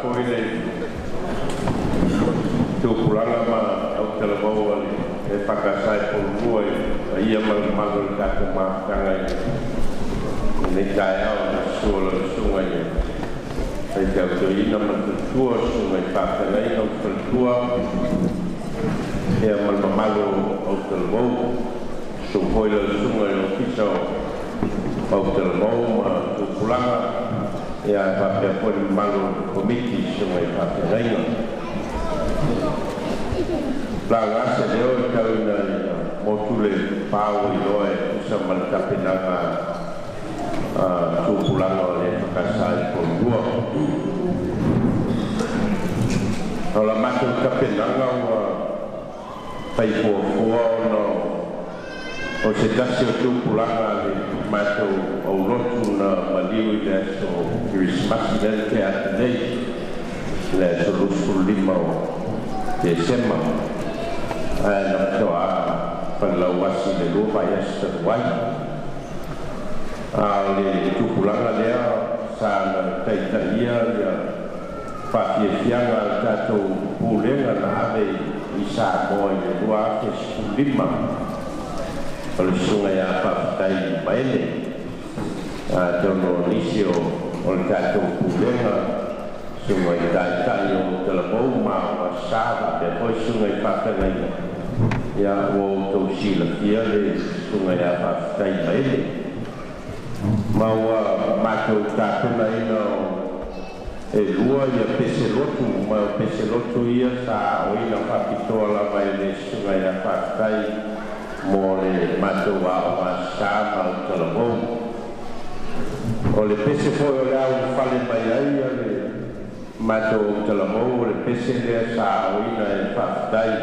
Foi le tupulaga ma autalavou a le EFKS i Pololua i paia ma le mamalu o le tatou mafutaga i lenei taeao i le susu o lau Susuga i le Faifeau Toeaina ma le faletua, susuga i faafeagaiga ma faletua, ma le mamalu o autalavou. Susu foi lau Susuga i le Ofisa o Autalavou ma tupulaga, ae faapea foi le mamalu o le Komiti i susuga i faafeagaiga. Laga se leo e tau ina motu le pa ua iloa e tusa ma le tapenaga a tupulaga o le EFKS i Pololua. O la matou tapenaga ua fai fuafua ona o se tasi o tupulaga a le matou aulotu na maliu i le aso Kerisimasi lea na tea atu nei, le aso 25 o Tesema, ae na faatoa falelauasi i le 2 vaiaso talu ai. A o le tupulaga lea sa na taitaia ia faafiafiaga a le tatou Pulega na ave i Samoa i le 2015, o le susuga ia Faafetai Vaele. Atonu o nisi o le tatou Pulega, susuga i taitai o talavou ma o sa faapea foi susuga i faafeagaiga, ia ua outou silafia le susuga ia Faafetai Vaele. Ma ua matou tapenaina e lua ia pese lotu, ma o pese lotu ia sa aoina faapitoa lava e le susuga ia Faafetai mo le matou aoga sa ma talavou. O le pese foi o le au fale mai ai le matou talavou, o le pese lea sa aoina e Faafetai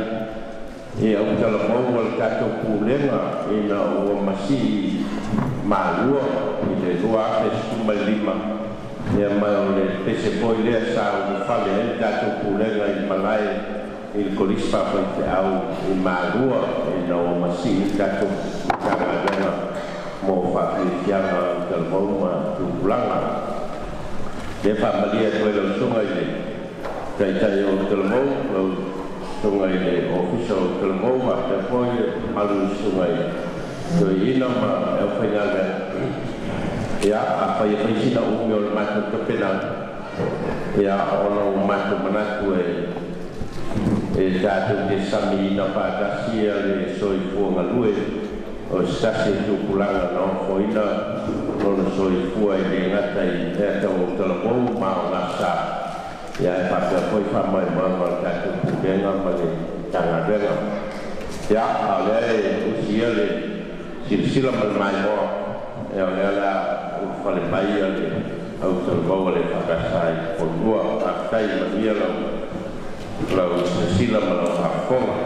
e au talavou o le tatou Pulega ina ua masii malua i le 2015, ia ma o le pese foi lea sa ulufale ai le tatou Pulega i le malae i le Kolisi Faafaifeau i Malua ina ua masii le tatou Matagaluega mo faafiafiaga o talavou ma tupulaga. Lea faamalie atu ai lau susuga i le Taitai o Talavou, lau susuga i le Ofisa o Talavou, faapea foi le mamalu i susuga i toeaina ma le aufaigaluega. Ia, afai e fai sina umi o le matou tapenaga, ia ona ua matou manatu e tatou te samiina faatasi le soifua galue o se tasi o tupulaga na ofoina lona soifua e le gata i mea tau talavou ma o gasa, ia e faapea foi faamoemoega o le tatou Pulega ma le Matagaluega. Ia, a o lea e usia le silasila ma le maimoa, ia o lea o le a ulufale mai le autalavou a le EFKS i Pololua. Faafetai, manuia lau silasila ma lau faafofoga.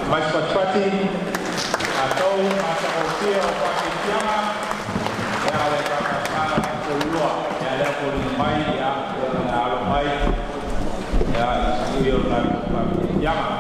Mai atau matagofie o faakeisiaga e ale kakasa olua ia lea foliga mai ia na alo mai ia i sui o tatou faakeisiaga.